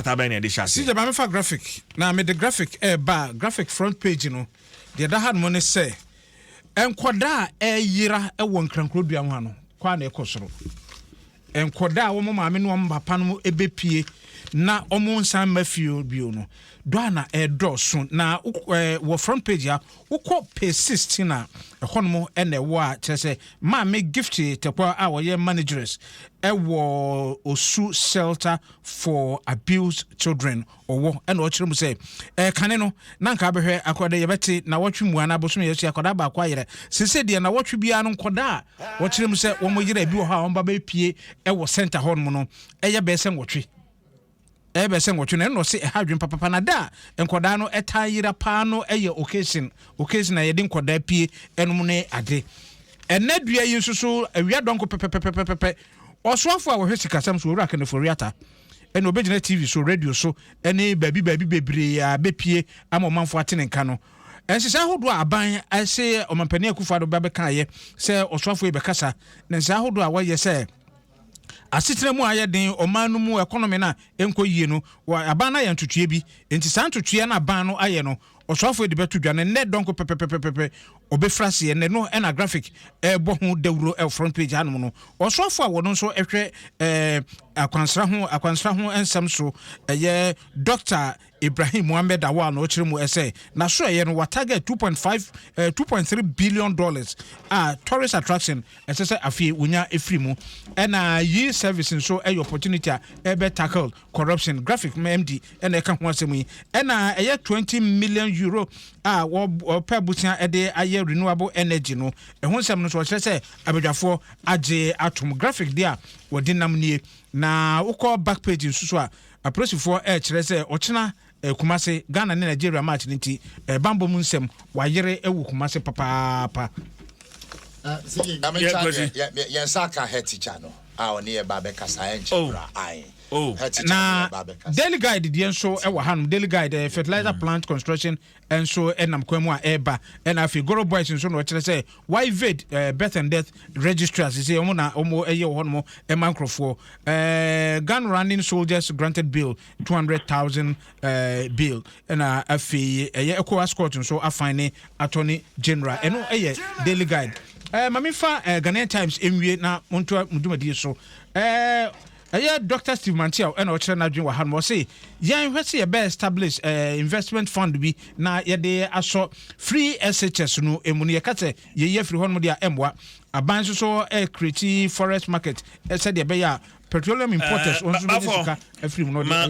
Krataa bɛn na yɛde hyɛ aseɛ? CJ, ma memfa graphic na mede graphic ɛreba a, graphic front page no, deɛ ɛda hanom ne sɛ nkwadaa a ɛreyera wɔ Nkrankuro dua ho ha no, kɔ a na ɛkɔ soro. Nkwadaa a wɔn maame ne wɔn papa no bɛpie na wɔn nsan mma fie bio no, dɔ a na ɛredɔɔso. Na wɔ front page a, wokɔ page 16 a, ɛhɔnom ɛna ɛwɔ a kyerɛ sɛ Maame Gift Tɛkwa a wɔyɛ manageress ɛwɔ Osu Shelter for Abused Children ɔwɔ, ɛna ɔkyerɛ mu sɛ ɛkane no na nka abɛhwɛ akɔda yɛbɛte na wɔtwe mu anaa bosom yɛsua akɔda baako ayerɛ. Sese deɛ, na wɔtwe biara no, nkɔda a wɔkyerɛ mu sɛ wɔn yerɛ bi wɔ hɔ a wɔn ba bɛpie ɛwɔ center hɔnom no ɛyɛ bɛyɛ sɛ 8, ɛyɛ bɛyɛ sɛ 8. Na ɛna ɔse ɛha adwene papapa. Na da a nkɔdaa no ɛtaa yera paa no ɛyɛ occasion a yɛde nkɔdaa pie ɛnom ne ade. Ɛnɛ dua yi nso so awia dɔnko pɛpɛpɛpɛpɛ, ɔsoafo a wɔhwɛ sikasɛm so, Owura Ken Ofori-Atta, ɛna obɛgyina TV so, radio so, ɛne baabi baabi bebree a bɛpie ama ɔmanfo ate ne nka no. Nhyehyɛ ahodoɔ a aban ɛse Ɔmampanin Akufo-Addo ba bɛkaeɛ sɛ ɔsoafo yi bɛkasa na nhyehyɛ ahodoɔ a wɔyɛ sɛ asetena mu ayɛ den, ɔman no mu economy no a ɛnkɔ yie no, wɔ aban no ayɛ ntotoeɛ bi. Nti saa ntotoeɛ no aban no ayɛ no, ɔsoafo yi de bɛto dwa no nnɛ dɔnko pɛpɛpɛpɛpɛ ɔbɛfira seɛ nnɛ no. Ɛna graphic ɛbɔ ho dawuro ɛwɔ front page hanom no. Ɔsoafo a wɔno nso ɛhwɛ akwansra ho nsɛm so, ɛyɛ Dr Ibrahim Muhammed Awal, na ɔkyerɛ mu ɛsɛ na so ɛyɛ no wa target 2.5 $2.3 billion a tourist attraction ɛsɛ sɛ afei wonya efiri mu. Ɛna yi service nso ɛyɛ opportunity a ɛbɛ tackle corruption. Graphic MD ɛna ɛka ho asɛm yi. Ɛna ɛyɛ €20 million a wɔpɛ abusua ɛde ayɛ renewable energy no ɛho nsɛm no nso, ɔkyerɛ sɛ abadwafoɔ agye atom. Graphic deɛ a wɔde nam nie. Na wokɔ back page nso so a, apolisifoɔ ɛrekyerɛ sɛ ɔkyena Kumase, Ghana ne Nigeria match no nti, bambɔ mu nsɛm wayere ɛwɔ Kumase papaapa. Yɛn nsa ka head teacher no a ɔne yɛ ba bɛkasa ɛnkyɛ bra ae. Oh. Head teacher na no yɛ ba bɛkasa. Daily Guide deɛ nso ɛwɔ hanom. Daily Guide, fertilizer plant construction nso ɛnam kwan mu a ɛreba. Ɛna afei Goro Boys nso na ɔkyerɛ sɛ evade birth and death registrar sisi wɔn na wɔn ɛyɛ wɔ hɔnom ɛma nkurɔfoɔ. Gun running soldiers granted bail, 200,000 bail. Ɛna afei ɛyɛ ECOWAS court nso afan ne Attorney General. Ɛno ɛyɛ Daily Guide. Maame fa Ghanaian Times nwie na montoa mo dwumadie so. Ɛyɛ Dr Steve Manteaw ɛna ɔkyerɛ n'adwene wɔ ha no. Ɔse yɛn hwɛ sɛ yɛbɛ establish investment fund bi na yɛde asɔ free SHS no emu no. Yɛka sɛ yɛyi afiri hɔ nom deɛ a, ɛmmoa. Aban nso so create forest market sɛdeɛ ɛbɛyɛ a petroleum importers wɔn nso bɛgye sika afiri mu no.